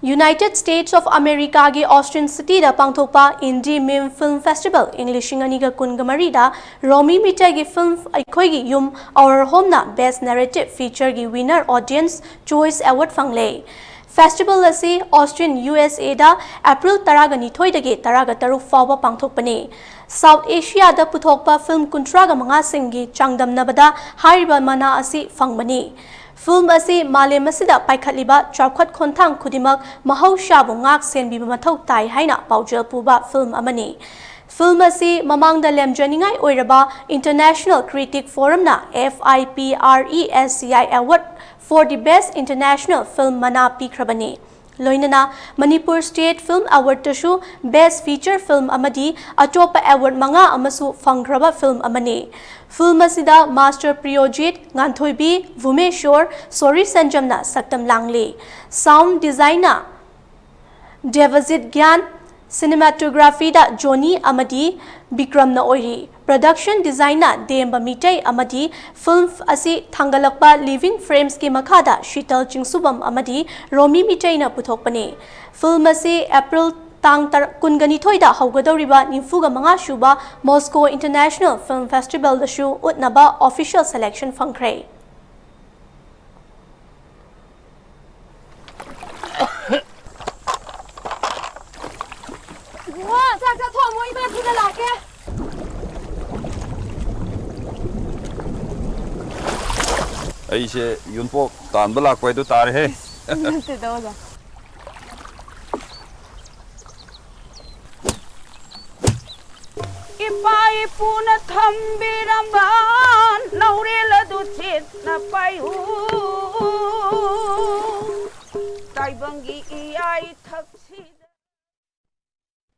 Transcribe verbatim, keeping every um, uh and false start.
United States of Americaꯒꯤ Austin Cityꯗ ꯄꯥꯡꯊꯣꯛꯄ Indie Meme Film Festival ꯏꯪ ꯂꯤꯁꯤꯡ ꯑꯅꯤꯒ ꯀꯨꯟꯒ ꯃꯔꯤꯗ ꯔꯣꯃꯤ ꯃꯤꯇꯩꯒꯤ film ꯑꯩꯈꯣꯏꯒꯤ ꯌꯨꯝ Our Homeꯅ Best Narrative Featureꯒꯤ winner Audience Choice Award ꯐꯪꯂꯦ꯫ Festival ꯑꯁꯤ Austin, USAꯗ April ꯇꯔꯥꯒ ꯅꯤꯊꯣꯏꯗꯒꯤ ꯇꯔꯥꯒ ꯇꯔꯨꯛ ꯐꯥꯎꯕ ꯄꯥꯡꯊꯣꯛꯄꯅꯤ꯫ South Asiaꯗ ꯄꯨꯊꯣꯛꯄ film ꯀꯨꯟꯊ꯭ꯔꯥꯒ ꯃꯉꯥꯁꯤꯡꯒꯤ ꯆꯥꯡꯗꯝꯅꯕꯗ ꯍꯥꯏꯔꯤꯕ ꯃꯅꯥ ꯑꯁꯤ ꯐꯪꯕꯅꯤ꯫ Film ꯑꯁꯤ ꯃꯥꯂꯦꯝ ꯑꯁꯤꯗ ꯄꯥꯏꯈꯠꯂꯤꯕ ꯆꯥꯎꯈꯠ ꯈꯣꯡꯊꯥꯡ ꯈꯨꯗꯤꯡꯃꯛ ꯃꯍꯧꯁꯥꯕꯨ ꯉꯥꯛ ꯁꯦꯟꯕꯤꯕ ꯃꯊꯧ ꯇꯥꯏ ꯍꯥꯏꯅ ꯄꯥꯎꯖꯦꯜ ꯄꯨꯕ film ꯑꯃꯅꯤ꯫ Film ꯑꯁꯤ ꯃꯃꯥꯡꯗ ꯂꯦꯝꯖꯅꯤꯡꯉꯥꯏ ꯑꯣꯏꯔꯕ International Critic Forumꯅ FIPRESCI Award for the Best International Film ꯃꯅꯥ ꯄꯤꯈ꯭ꯔꯕꯅꯤ꯫ ꯂꯣꯏꯅꯅ Manipur State Film Awardꯇꯁꯨ Best Feature Film ꯑꯃꯗꯤ ꯑꯇꯣꯞꯄ award ꯃꯉꯥ ꯑꯃꯁꯨ ꯐꯪꯈ꯭ꯔꯕ film ꯑꯃꯅꯤ꯫ Film ꯑꯁꯤꯗ Master ꯄ꯭ꯔꯤꯌꯣꯖꯤꯠ, ꯉꯥꯟꯊꯣꯏꯕꯤ, ꯚꯨꯃꯦꯁꯣꯔ, ꯁꯣꯔꯤ ꯁꯟꯖꯝꯅ ꯁꯛꯇꯝ ꯂꯥꯡꯂꯤ꯫ Sound designꯅ ꯗꯦꯕꯖꯤꯠ ꯒ꯭ꯌꯥꯟ, cinematographyꯗ ꯖꯣꯅꯤ ꯑꯃꯗꯤ ꯕꯤꯀ꯭ꯔꯝꯅ ꯑꯣꯏꯔꯤ꯫ Production designꯅ ꯗꯦꯝꯕ ꯃꯤꯇꯩ ꯑꯃꯗꯤ film ꯑꯁꯤ ꯊꯥꯡꯒꯠꯂꯛꯄ Living Framesꯀꯤ ꯃꯈꯥꯗ ꯁꯤꯇꯜ ꯆꯤꯡꯁꯨꯕꯝ ꯑꯃꯗꯤ ꯔꯣꯃꯤ ꯃꯤꯇꯩꯅ ꯄꯨꯊꯣꯛꯄꯅꯤ꯫ Film ꯑꯁꯤ April ꯇꯥꯡ ꯇꯔꯥ, ꯀꯨꯟꯒ ꯅꯤꯊꯣꯏꯗ ꯍꯧꯒꯗꯧꯔꯤꯕ ꯅꯤꯐꯨꯒ ꯃꯉꯥ ꯁꯨꯕ Moscow International Film Festivalꯗꯁꯨ ꯎꯠꯅꯕ official selection ꯐꯪꯈ꯭ꯔꯦ꯫ ꯏꯕꯨꯡꯉꯣ, ꯆꯥꯛ ꯆꯥꯊꯣꯛꯑꯝꯃꯣ, ꯏꯃꯥ ꯊꯨꯅ ꯂꯥꯛꯀꯦ꯫ ꯑꯩꯁꯦ ꯌꯣꯟꯄꯣꯛ ꯇꯥꯟꯕ ꯂꯥꯛꯄ ꯍꯥꯏꯗꯣ ꯇꯥꯔꯦꯍꯦ꯫ ꯅꯠꯇꯦꯗ, ꯑꯣꯖꯥ꯫ ꯏꯄꯥ ꯏꯄꯨꯅ ꯊꯝꯕꯤꯔꯝꯕ ꯂꯧꯔꯦꯜ ꯑꯗꯨ ꯆꯦꯠꯅ ꯄꯥꯏꯌꯨ꯫ ꯇꯥꯏꯕꯪꯒꯤ ꯏꯌꯥꯏ ꯊꯛꯁꯤ